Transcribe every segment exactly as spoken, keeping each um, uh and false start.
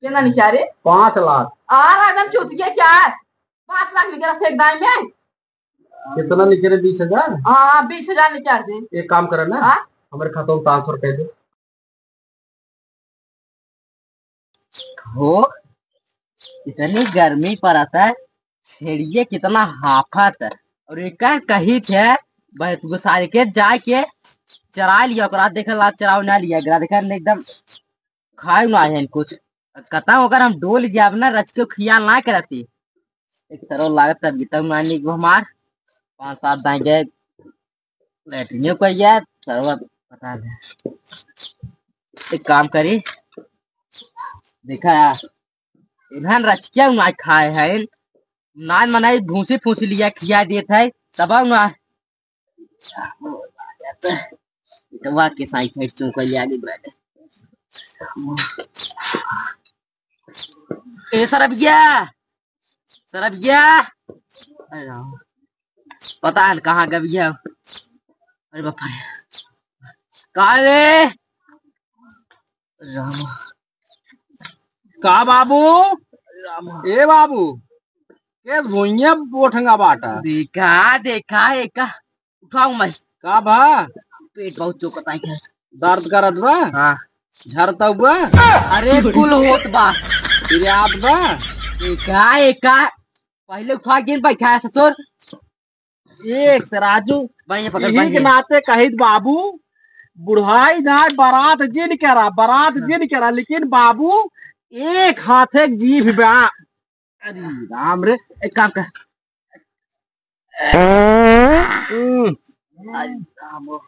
केतना निकारे? पाँच लाख। आ, राजन चूतिया क्या है? पाँच लाख निकारा फेंक दाई में। कितना निकारे? बीस हजार? हाँ, बीस हजार निकाल दे। एक काम करा ना, हाँ? हमारे खाता में पाँच सौ रुपए दे। हो, इतनी गर्मी पड़त है, छेड़िए कितना हाफत है। और एक कही थे, भाई, तू सारे के जाए के चरा लिया, ओकरा देख ला, चराव ना लिया, एकरा देख एकदम खाए ना है कुछ। कता अगर हम डोल जाब ना, रच के खियाल ना करती। एक तरह लागत तब, तब ना निक हमार पाँच सात दाएं गए, लैट्रिन को गया, सरवा पता नहीं। एक काम करी, देखा यार, इन्हन रचिया ना खाए हैं, ना मनाई भूसी फूसी लिया खिया देत है, तब ना। तो वाह के साइड साइड चौंक लिया आगे बैठ। ए सरबिया, सरबिया, अरे राम, पता है कहाँ गबिया। अरे बाप रे, का रे? राम। का बाबू? राम। ए बाबू, के भुइया बोठंगा बाटा? देखा, देखा, एका उठाऊ मैं। का बा? पेट बहुत चोकता है। दर्द करत बा? हाँ। झरता हुआ? अरे कुल होत बा। फिर याद बा? एका, एका, पहले उठा के बैठा है ससुर। एक तराजू। भाई, ये पकड़, यही भाई, के ये। नाते कहित बाबू, बुढ़ाई जाए, बारात जिन करा, बारात हाँ। जिन करा, लेकिन बाबू, एक हाथे के जीभ बा। अरे राम रे। एक काम कर। हम्म। अरे राम।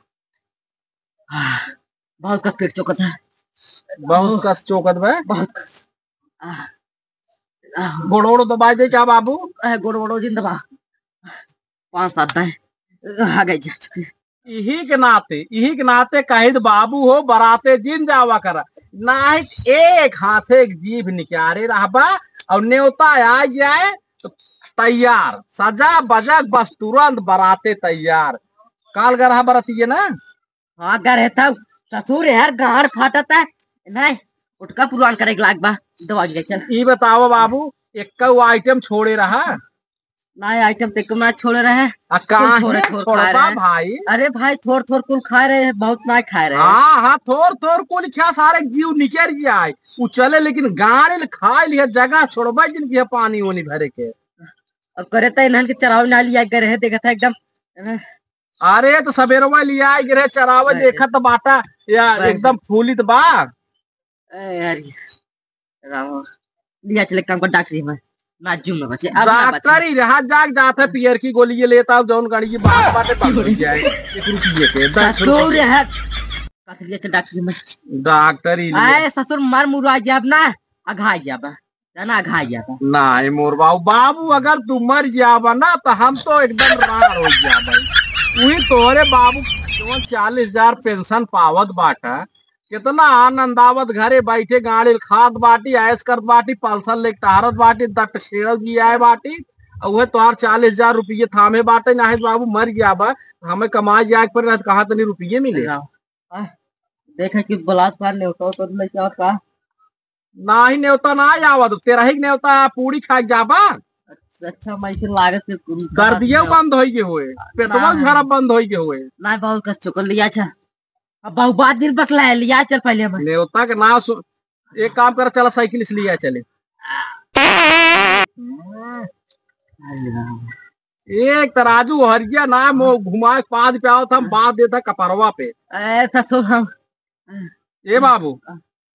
आह, बहुत का पेट चोकत है। बहुत कस चोकत बा? बहुत कस। आह, आह। गोड़ ओड़ दबाई दे क्या बाबू? ए, गोड़ ओड़ जिन दबा। पाँच सात दाएं। आ गए जा चुके। इही के नाते, इही के नाते कहित बाबू हो, बराते जिन जावा करा। नाहीं एक हाथे एक जीभ निकारे रहबा और नेवता आ जाए तो तैयार, सजा बजग बस तुरंत बराते तैयार। काल गरहा बरतिए ना? हाँ, गरहे तब ससुर यार गाड़ फाटत है। नहीं, उठका पुरवान करे के लाग बा, दवा के चल। ई बताओ बाबू, एक्का आइटम छोड़े रहा? नहीं, आइटम ते को ना छोड़े रहे। आ, कुल काहे थोड़े थोड़ छोड़बा खाए रहे। भाई? अरे भाई, थोड़ थोड़ कुल खाए रहे, बहुत ना खाए रहे। हाँ, हाँ, थोड़ थोड़ कुल खा, सारे जीव निकर जाए। उ चले, लेकिन गाड़ी ले खाए लिए जगह छोड़बा जिनकी है पानी ओनी भरे के। अब करे त इन्हन के चरावे ना लिया गए रहे, देखा था एकदम। अरे, तो सबेरवा लिया गए रहे चरावे, अरे। देखत बाटा या अरे। एकदम फूलित बा। ए, अरे, राम, लिया चले काम का डॉक्टरी में, ना जून में बचे, अब ना बचे। डॉक्टरी रहा, जाग जात है, पियर की गोली ये लेता हूँ, जौन गाड़ी ये बात बाटे बंद हो जाए, एक रुपये के, दस ससुर रुपये। है, कस लिया चल डॉक्टरी में। डॉक्टरी लिया। आए ससुर, मर मुरवा गया अब ना, अघा गया बा, जाना अघा गया बा। ना, ए मोर बाबू, बाबू, अगर तू मर जाबा ना, तो हम तो एकदम रार हो जाबे। वही तोहरे बाबू जौन चालीस हजार पेंशन पावत बाटा, कितना आनंद आवत, घरे बैठे गाड़ी खात बाटी, ऐश करत बाटी, पल्सर लेके टहरत बाटी, दट छेड़ल जियाए बाटी, और वह तोहार चालीस हजार रुपये थामे बाटे, ना है बाबू मर गया बा, तो हमें कमाए जाए के पड़े, ना तो कहाँ तनी रुपये मिले। हाँ, देखे कि बलात्कार नेवता उतर लेके आवत का? नाही नेवता ना आवत, तेरा ही नेवता पूरी खाए के जाबा। अच्छा, अच्छा, मैं इसे लागत के कुल दर्दिया बंद होई के होए, पेटवा ना, ना। खराब बंद होई के होए। ना, बहुत कस चुकल लिया, अच्छा। अब बहुत बात दिन पकला है, लिया चल पहले हम। नेवता के नाम सु-, एक काम कर, चला साइकिल से लिया चले। एक तराजू हरिया ना मो घुमा के पाद पे आवत, हम बात देता कपरवा पे। ए ससुर हम। ए बाबू,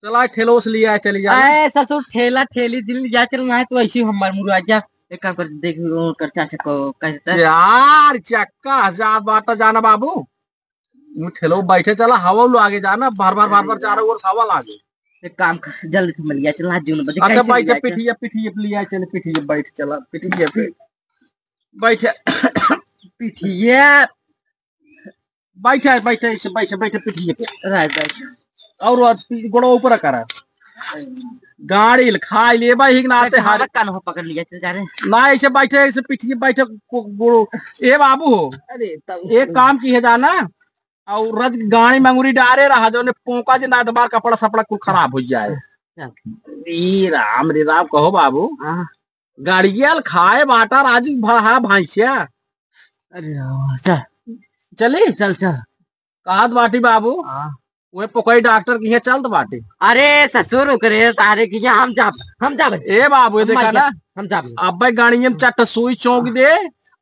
चला ठेलो से लिया चली जा। ए ससुर, ठेला ठेली दिन लिया चल ना है तो ऐसे ही हमार मुरु आ जा। एक काम कर, देख, वो कर चाचा को कह देता है। यार, चक्का हजार बात जाना बाबू। यूं ठेलो बैठे चला, हवा लो आगे जाना, बार बार, बार बार चारों ओर से हवा लागे। एक काम कर, जल्दी से मलिया चला, जून बजे अच्छा, कैसे बैठे, लिया चल? पिठिया, पिठिया पे लिया चले, पिठिया बैठ चला, पिठिया पे बैठे। पिठिया। बैठे, बैठे, ऐसे बैठे, बैठे, पिठिया पे। राइट, बैठ। और वो गोड़वा ऊपर करा। गाड़ी ल खाई ले भाई, हिक ना आते हाथ हाथ। कान हो पकड़ लिया, चल जा रे। ना, ऐसे बैठे, ऐसे पिठिया बैठे, को-, गोड़ो। ए बाबू हो। अरे, तब एक काम की है जाना, और रज गाड़ी में अंगुरी डारे रहा, जो ने पोंका जे ना, तुम्हार कपड़ा सपड़ा कुल खराब हो जाए। चल। रे राम, रे राम, कहो बाबू। हाँ। गड़ियल खाए बाटा राजू भा-, हा भैंसिया। अरे राम, चल। चली? चल, चल। कहत बाटी बाबू। हाँ। वे पोकई डॉक्टर किहे चलत बाटी। अरे ससुर, ओकरे सारे किहे हम जाब, हम जाब। ए बाबू, ये हम देखा ना। हम जाब। अब्बे गाड़िये में चट्ट सुई चौंक दे,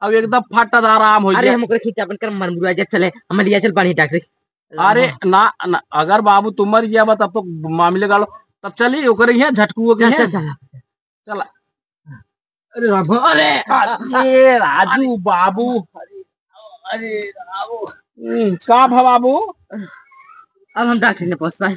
अब एकदम फट आराम हो अरे जाए। हम ओकरे खींचा अपन कर मन बुरा जा, चले, हम लिया चल पानी डॉक्टर। अरे ना, ना, अगर बाबू तू मर जाबा तब तो मामले गाड़ो, तब चली ओकरे यहाँ झटकुओ के चल, यहाँ। चल, चल। चला। अरे राम, अरे, अरे राजू बाबू। अरे राम। हम्म, का भा बाबू? अब हम डॉक्टर न पहुंच पाए,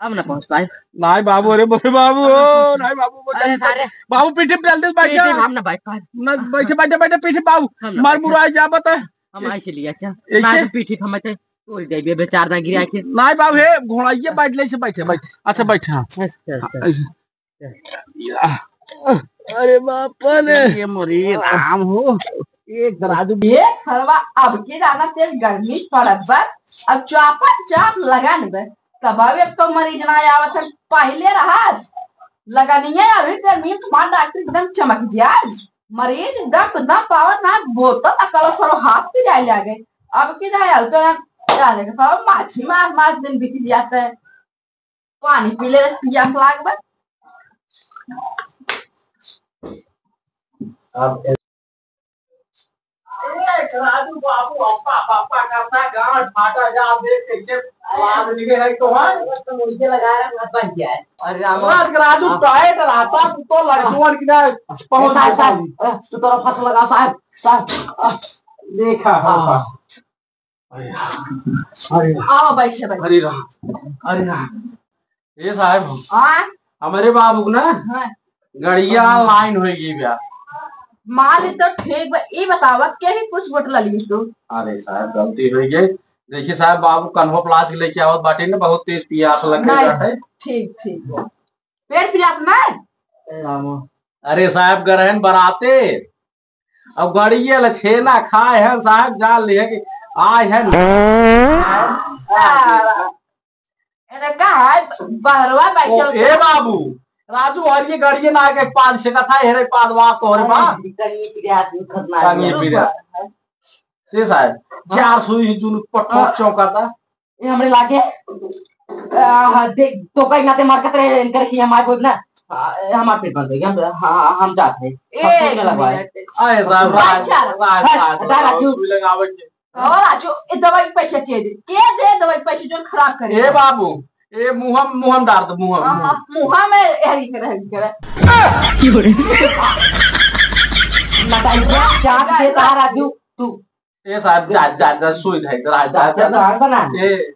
अब न पहुंच पाए। नाई बाबू, अरे बोले बाबू, ओ, नाई बाबू, वो अरे जल्दी सारे बाबू पीठी पे जल्दी बैठ जा। पीठी पे हम न बैठ पाए। ना, बैठे, बैठे, बैठे, पीठी बाबू, हम न मार बैठ पाए। मुराई जा बता। हम ऐसे लिया, अच्छा। ऐसे? ना तो पीठी पे हम ऐसे तोड़ देबे, बेचार ना गिरा के। नाई बाबू, हे, घोड़ाइये बैठ ले, से बैठे, बैठ। अच्छा, बैठ, हाँ। अच्छा, अच्छा। हाँ, ऐसे। अरे बाप रे। ये मोरी राम हो। एक दराजू। ये खरवा अब के जाना तेज गर्मी पड़त बा, अब चापा चाप लगान बे, तब अब एक तो मरीज ना आवत है, पहले रहा लगनिया अभी गर्मी में तुम्हार डॉक्टर एकदम चमक जाए, मरीज दम दम पावत ना बोतल अकल सरो हाथ पे जाए लागे, अब के जाए तो ना जाने के सब माछी मार मार दिन बीत जाते। पानी पी ले, पियास लाग बा। अब ए, राजू बाबू अप्पा पप्पा करता, गांड फाटा जा, देख कैसे आवाज निकले है तो है। तो मुझे लगा रहा, मत बन गया है। अरे राम। राज राजू हाँ। टाइट रहता, तू तो लड़कुअन की ना पहुंच ए, साहब, जाता। साहब, ए, तू तो हाथ लगा, साहब, साहब, आ, देखा, हाँ। हाँ। अरे राम, अरे राम, आओ, बैठे, बैठे। अरे राम, अरे राम। ए साहब, हाँ? हमरे बाबू क ना हाँ। गड़िया हाँ। लाइन होइ गई बा। माल तो ठीक बा, ई बतावा, के ही कुछ बोतल ली तू? अरे साहब, गलती होइ गई। देखिए साहब, बाबू कन्हो प्लास्टिक लेके आवत बाटे ना, बहुत तेज पियास लग गई नहीं, बाटे। ठीक, ठीक बा। पेट पियास ना? ए रामो। अरे साहब, गरहन बराते अब गड़िया ल छेना खाए हैं साहब, जान लिहे कि आए हैं। अरे का है, बहरवा बैठे ओ, होते ए हैं। बाबू, राजू हर ये गड़िया ना के पाद से कथा हेरे पाद वा तोहरे बा। अरे, टंगी पिरात नहीं खतना टंगी है। पिरात। से साहब, हाँ। चार सौ ही दुनु पठोक हाँ। चौंका था। ये हमरे लागे, आ, देख, तो कहीं नाते मार के तेरे इनकर की हमारे को ना, आ, हमारे पेट बंद हो गया, हम, हाँ, हम जाते हैं। एक हम फोन में लगवाए। मिनट। आए साहब, राज, अच्छा। राज, हट, राज, हटा राजू। राजू, तू लगावे के। कहो राजू, ये दवाई के पैसे के दे? के दे दवाई के पैसे जो खराब करे? ए बाबू, ए मुहम, मुहम डार दो, मुहम, हाँ, मुहम। हाँ, मुहा में यही करे, यही करे। क्यों रे? बताइए, क्या देता राजू, तू? ए साहब, जा, जा, जा, सुई धई दे, जा, जा, जा, जा। ए,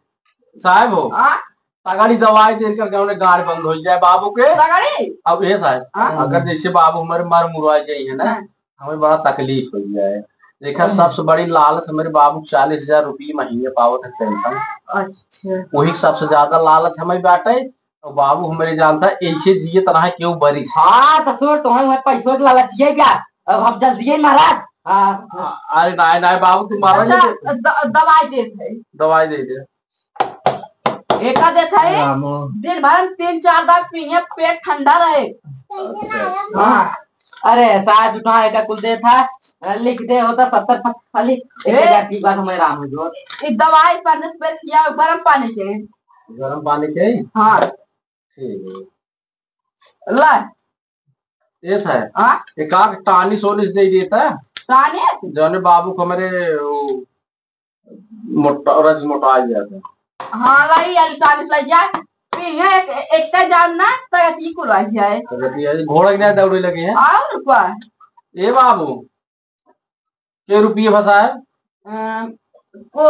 साहब हो, हाँ? तगड़ी दवाई दे करके हमने गाड़ बंद हो जाए बाबू के। तगड़ी? अब ए साहब, हाँ? अगर जैसे बाबू हमारे मर मुरवा गई है ना, हाँ। हमें बड़ा तकलीफ हो जाए। देखा, हम्म। सबसे बड़ी लालच हमारे बाबू चालीस हजार रुपये महीने पावत है पेंशन। अच्छा। वही सबसे ज्यादा लालच हमें बाटे। और बाबू हमारे जानता है, ऐसे जिए तरह क्यों बरी। हाँ, ससुर, तुम्हें, तुम्हें पैसों के लालच है क्या? अब हम जल्दी ही महाराज। हाँ। अरे नाय, नाय बाबू, तू मारा अच्छा, नहीं। द-, दवाई देत है। दवाई दे दे। एका देत है, रामो। दिन भर में तीन चार दाव पिए, पेट ठंडा रहे। हाँ। अरे, साहब, उठा एका कुल देत है, लिख दे होता सत्तर प-, खाली एक ए। हजार की बात हमें राम हो जो। ई दवाई पढ़ने से पहले पिया गरम पानी के। गरम पानी के? हाँ। ठीक है। ला। ए साहब, हाँ? एक आध टानिस ओनिस दे देता। टानिस? जौने बाबू को हमारे वो मोटा, रज मोटा आ गया था। हाँ, लाई, लाई, टानिस लाई जा। पी है, एक, एक का जान ना, तो ये कुल आ जाए। तो ये घोड़ा की ना दौड़े लगे हैं। और क्या? ए बाबू, के रुपये फंसा है? अ, को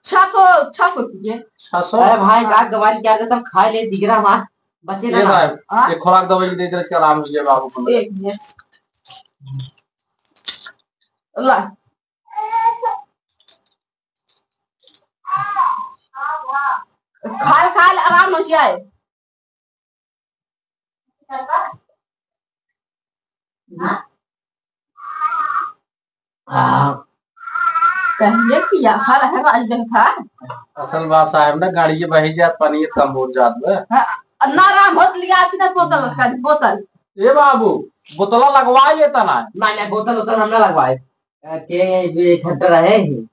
छह सौ, छह सौ रुपये। छह सौ? अरे भाई, का गवाही क्या देता, हम खा ले, दिगरा मार, बचे ना ये ना। साहब, हाँ? ये खुराक दवाई दे दे, इसका आराम हो जाए बाबू को। एक मिनट। ला। खाल, खाल, आराम हो जाए। हाँ। कहिए कि यहाँ रहे राज में था। असल बात साहब ना, गाड़ी के बही जात, पानी के कम हो जात बा। हाँ। अब ना राम होत लिया कि ना बोतल लटका दी, बोतल। ए बाबू, बोतला लगवाए लेता ना। ना, ना, बोतल उतल हम ना लगवाए। अ, के ये घंटा रहे ही।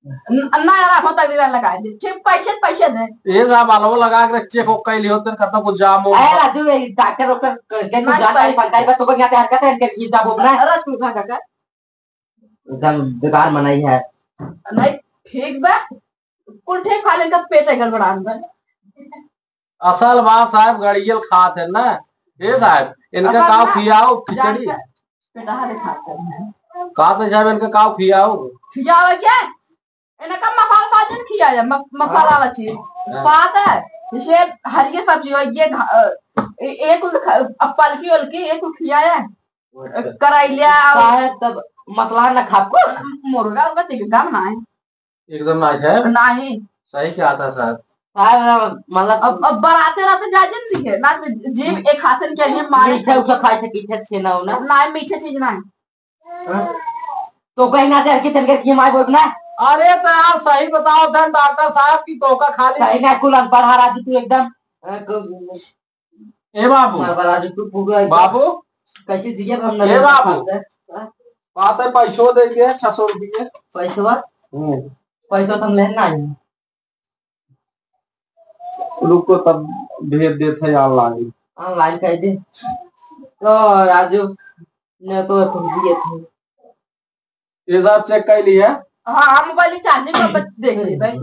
न-, ना राम होत लिया लगा दे। ठीक पैसे, पैसे दे। ए साहब, अलवा लगा के चेक ओक कैली होते, कतौ कुछ जाम हो। ए राजू, ये डॉक्टर ओक्टर के कुछ ना जानकारी पैसे। फनकारी बा, तो को यहाँ पे हरकत है, इनके की जाबो ना। अरे तू खा, खा, खा। एकदम बेकार मनई है। नहीं, ठीक बा। कुल ठीक खा लेन का पेट है गड़बड़ान बा। असल बात साहब, गड़ियल खात है ना। ए साहब, इनका असल काव ना, खियाओ, खिचड़ी। जान के पेटहा ले खात है। का तो साहब, इनका काव खियाओ? खियाओ क्या? इनका मसाला बाजन खिया है, म-, मसाला वाला चीज। हाँ। बात है, जैसे हरियर सब्जी हो, ये घा-, अ, ए-, एक उल ख-, अब पलकी उलकी, एक उल खिया है। अच्छा। करैला और साहब, तब मसला ना खाबो? मुर्गा उर्गा तो एकदम ना है। एकदम ना है? नहीं। सही क्या था साहब? साहब, मतलब अब, अब बराते रहते जाजे नहीं है, ना तो जिम एक हाथन के लिए मारे। मीठा उठा खाए से कीठे छेना होना। ना, मीठे चीज ना है। हाँ? तो कहीं ना दे कि तनकर की माय बोल ना। अरे तो यार सही बताओ धन डॉक्टर साहब की तो का खाली कहीं ना कुल अनपढ़ आ रहा तू एकदम, अ, क-, ए बाबू। मार बड़ा जो तू पूरा एकदम बाबू। कैसे जिए हम ए नहीं बाबू। पाते। हाँ? बात है पैसो दे के छह सौ रुपये। पैसवा? हम्म। पैसो तो हम लेना है। रुको तब भेज देते हैं online। Online कर दे। तो राजू ने तो तुम दिए थे। ये सब चेक कर लिया? हाँ, हाँ, मोबाइल चार्जिंग पर बस देख ले भाई।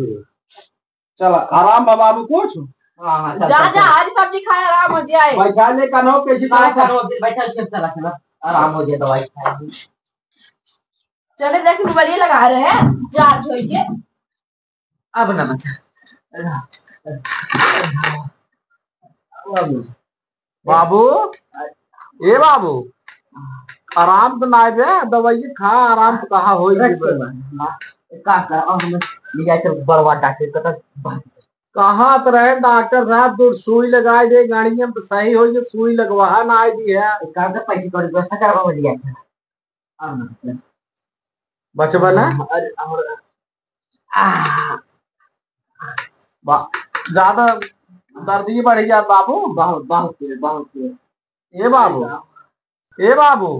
चला, आराम बा बाबू कुछ? हाँ, हाँ, चल, जा, चल, जा, चल। आज सब्जी खाए, आराम हो जाए। बैठा ले, कान्हो, कैसी ना, तरह से? कान्हो, बैठा, चल, चला, चला। आराम हो जाए, दवाई खाए। चले, देखी, मोबाइल लगा रहे हैं, चार्ज होइए। अब ना बचा। बाबू, ए बाबू, आराम तो ना बे, दवाई खा, आराम तो कहाँ होई अरे बे? का कर, अब हम ले जाए तो बड़वा डॉक्टर का तो कहाँ तो रहे डॉक्टर साहब, दूर सुई लगाए दे, गाड़ी में तो सही होई, सुई लगवा ना आई दी है। एक काम कर, पैसे कौड़ी व्यवस्था करवा, ले जाए। अब ना, बचबा ना? अरे, और, आह, बा-, ज्यादा दर्द ही बढ़ गया बाबू। बहुत, बहुत तेज, बहुत तेज। ए बाबू, ए बाबू,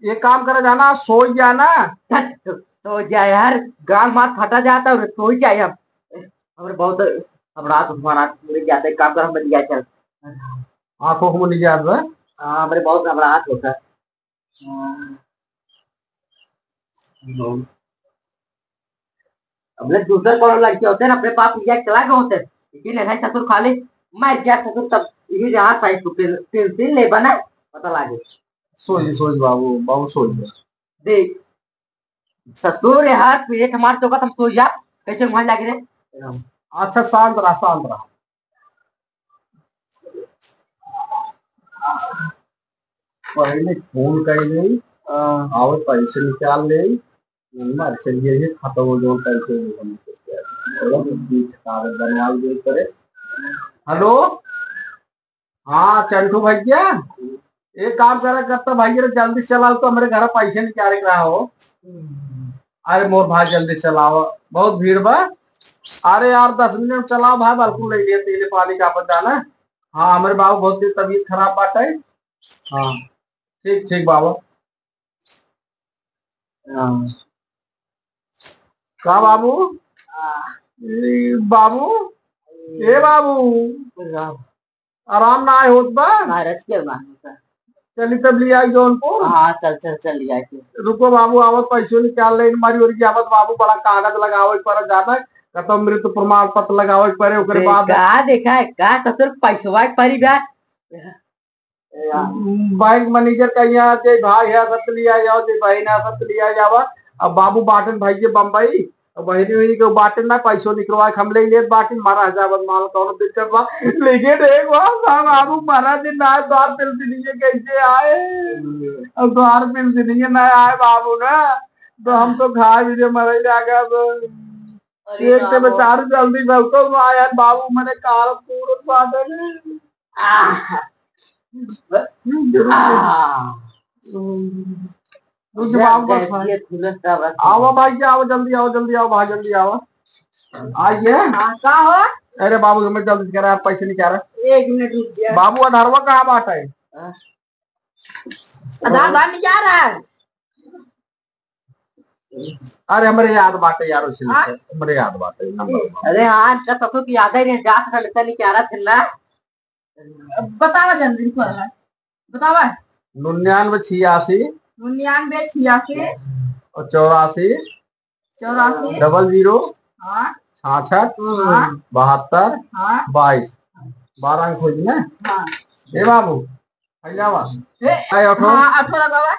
ये काम करे जाना, सो जाना। सो जा यार, गाल मार फटा जाता है, सो जाए हम। हमरे बहुत घबराहट होता है, पूरे ज्यादा काम कर, हम बन गया चल। आंखों को मुनि जान रहा। हाँ, हमरे बहुत घबराहट होता है। हाँ। अब ले दूसर कौनो लड़के होते ना, अपने बाप लिया चला गए होते, लेकिन नहीं ससुर खाली मर गया ससुर, तब यही रहा साइड को पेन-, पेंसिल ले बना, पता लागे। सोच, सोच बाबू, बाबू सोच। देख, ससुर यार, पेट मार तो हम सो जा, कैसे मुँह लागे रे? अच्छा, शांत रहा, शांत रहा। पहले फोन कर ले, हाँ। और पैसे निकाल ले, नंबर चलिए ये खाता वो जो पैसे निकाल ले। चलो, बीच कागज बनवा दे करे। हेलो, हाँ चंटू भैया, एक काम करा करता भैया, जल्दी से चलाओ तो हमरे घर पैसे निकाले के रहा हो। अरे मोर भाई जल्दी चलाओ, बहुत भीड़ बा। अरे यार दस मिनट में चलाओ भाई, बिल्कुल ले लिया तेल पानी का अपन जाना। हाँ, हमरे बाबू बहुत दिन तबीयत खराब बाटे। हाँ, ठीक, ठीक बाबू। हाँ। का बाबू? हाँ। ए बाबू, ए बाबू, राम। आराम ना आए होत बा? महाराज के ना होता। चली तब लिया जौनपुर। हाँ, चल, चल, चल लिया के। रुको बाबू, आवत पैसों निकाल ले, मारी ओर की आवत बाबू, बड़ा कागज लगावे के पड़े, जाना, कतौ मृत्यु प्रमाण पत्र लगावे के पड़े, ओकरे बाद का देखा है, का ससुर पैसवा के परी बा? बैंक मैनेजर का यहाँ जे भाई है, सब लिया जाओ, जे बहिन है, सब लिया जावा। अब बाबू बाटन भाई के बम्बई, अब बहिनी उहिनी के बाटन ना, पैसों निकलवा के हम ले लेत बाटिन, मारा हजार बदमाल, कौनो दिक्कत बा। लेकिन एक बात बा बाबू, मरा दिन ना आए, द्वार पेंसिलिये कैसे आए? अब द्वार पेंसिलिये ना आए बाबू ना, तो हम तो खाए भी दे, मरे जाएगा अब। अरे एक ते बाबू। बेचारू जल्दी से तो आया बाबू, मने कारत पूरत बाटे ने। आह। आह। रुक जा बाबू, बस गैस भाई। ये खुलत का बस। आवा भाई, आवा, जल्दी आवा, जल्दी आवा भाई, जल्दी आवा। आइए। हाँ, का हो? अरे बाबू, हमें जल्दी से करा, पैसे निकाल रहा। एक मिनट रुक जा। बाबू, आधारवा कहाँ बाटे? हाँ। आधार कार्ड निकाल रहा है। अरे, हमरे याद बाटे यार, उसी में हाँ? से, हमरे याद बाटे, नंबर बाटे। अरे हाँ, इनका ससुर की याद ही नहीं, जात का लेता निकाल रहा था ना। बतावा जल्दी, रुको यार। बतावा। निन्यानवे छियासी। निन्यानवे छियासी। और चौरासी। चौरासी। डबल ज़ीरो। हाँ। छियासठ। हाँ। बहत्तर। हाँ। बाईस। बारह अंक होई ना? हाँ। ए बाबू, फैलावा। ए, आए, उठो। हाँ, उठो लगावा।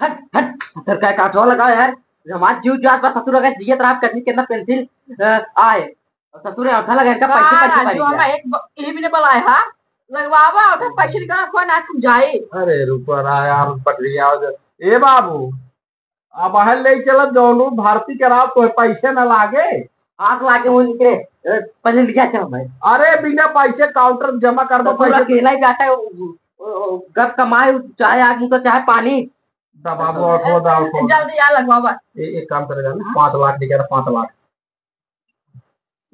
हट, हट, ससुर का काटो लगा यार। हमार जीव जात बा, ससुर अगर जियत रहा, कहीं केतना पेंसिल, अ, आए। और ससुर औंठा लगा, इनका पैसे, का पैसे राजू, पाई हम क्या? एक ब-, यही भी नहीं बोला है, हाँ? लगवावा, औंठा पैसे निकाला, कौन आज हम जाए। अरे रुको रहा यार, पटरिया हो जा। ए बाबू, अब है ले चला, दोनों भर्ती कराओ, तो पैसे ना लागे। आग लागे वो निकले, अ, पहले लिया चल भाई। अरे बिना पैसे काउंटर जमा कर दो, ससुर पैसे। अकेला ही जाता है, वो, वो, वो, गप कमाए, चाहे आग मुझको, चाहे पानी। दबाबो, उठो, दबाबो। जल्दी आ, लगवावा। ए-, एक काम करेगा ना, हाँ? पाँच लाख निकाला, पाँच लाख।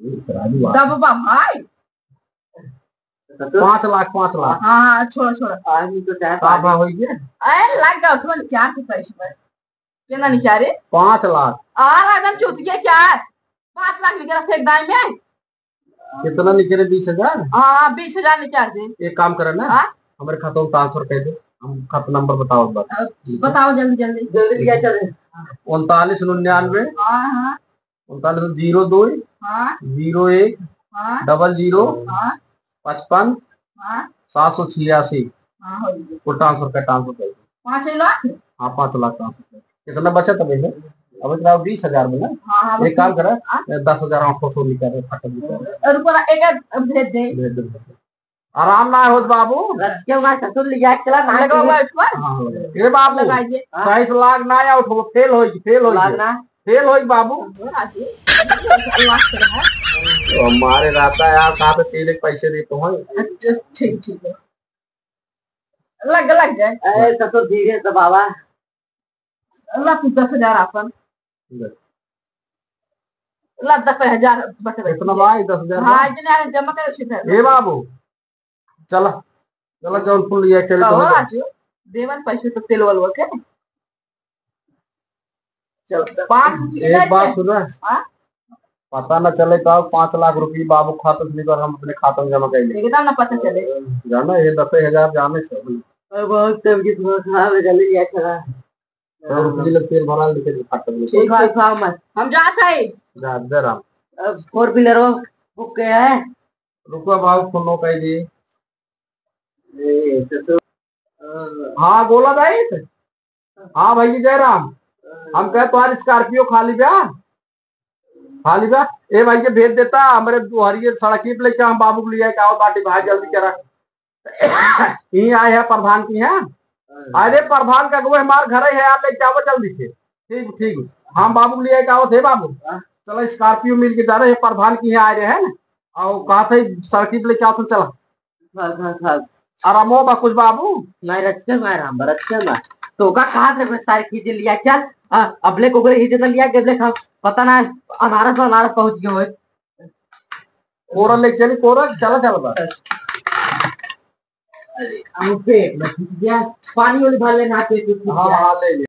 ए, राजू, आ। दबबा भाई। पाँच लाख, पाँच लाख। हाँ, हाँ, छोड़ा, छोड़ा। आदमी तो चाहे का पानी। भाव होई गया? ए, लग गया, उठो, चार के पैसे पर। केतना निकाले? पाँच लाख। आ रहा एकदम चूतिया क्या है? पाँच लाख निकाला थे एक दाई में। कितना निकले? बीस हजार? हाँ, बीस हजार निकाल दे। एक काम करे ना, हाँ? हमारे खाता में ट्रांसफर कर दे, हम खाता नंबर बताओ बस। अब बताओ जल्दी, जल्दी। जल्दी लिया चले। उनतालीस निन्यानवे। हाँ, हाँ। उनतालीस ज़ीरो दो, हाँ। ज़ीरो एक, हाँ। डबल ज़ीरो, हाँ। पचपन, हाँ। सात सौ छियासी। हाँ, हो गया। वो ट्रांसफर का, ट्रांसफर कर दो। पाँच लाख? हाँ, पाँच लाख ट्रांसफर कर दो। कितना बचा था भैया? अभी तो बीस हजार में ना। हाँ, हाँ, एक काम करा, हाँ। दस हजार आठ सौ निकाल दे, फटक निकाल। रुको ना, एक भेज दे। भेज दे, भेज दे। आराम ना होत बाबू। रच के हमारे ससुर लिया के चला, ना लगा हुआ है इस पर? हाँ, लगा। ए बाबू, लगाइए। हाँ। साइस लाग ना आउट हो, फेल होई, फेल होई लाग के। ना। फेल होई बाबू। अल्लाह से रहा। तो हमारे रहता है यार, साथ तेल के पैसे देते हैं। अच्छा, ठीक, ठीक है। लग, लग जाए। ए, ससुर धीरे से बाबा। ला तू दस हजार आपन। ले। ला दस हजार बटे बैठ इतना गया। बा, दस हजार हाँ, बा। इतने आने जमा करे उसी तरह। ए बाबू, चला, चला जौनपुर लिया चले कहो तो। राजू, देवन पैसे तो तेल वाल के। चल, पाँच रुपये एक ले बात ले। सुना। हाँ? पता न चले का पाँच लाख रुपये बाबू खाता से निकाल हम अपने खाता में जमा कर ले। एकदम ना पता चले। जाना ये दस हजार जाने से। अरे बहुत तबीयत बहुत खराब है, जल्दी लिया चला। तो रुक जी, तेल भरा लेके खाता में। ठीक है, खाओ मत। हम जात है। जा, दे राम। अब फोर व्हीलर वो बुक किया है। रुको बाबू, फोन कर दी। ए, तो, तो, अ, हाँ, बोला दाई। हाँ भाई जयराम, हम कहे तोहार स्कॉर्पियो खाली बा, खाली बा। ए भाई के भेज देता, हमरे दुहरिये सड़की पे लेके हम बाबू को लिया के आओ बाटी भाई जल्दी करा। यहीं आए हैं प्रधान की यहाँ। अरे प्रधान का अगुआ हमार घर है यार, लेके आओ जल्दी से। ठीक, ठीक। हम बाबू को लिया के आओ थे बाबू। चलो स्कॉर्पियो मिल के जा रहे हैं प्रधान की यहाँ आ रहे हैं ना। आओ कहा थे सड़की पे लेके आओ तो चला। हाँ, हाँ, हाँ। आरामो बा कुछ बाबू? नहीं, रचके में आराम बा, रचके में। तो का कहा थे सारे चीजें लिया चल, आ, अबले को करे ही जगह लिया के देख, पता ना अनारस तो अनारस पहुंच गए होए। कोरा ले चली, कोरा, चला, चला बा। अरे, हम पेट में फंस गया, पानी वाली भर लेना, पेट में फंस हाँ, गया। हाँ, ले ले।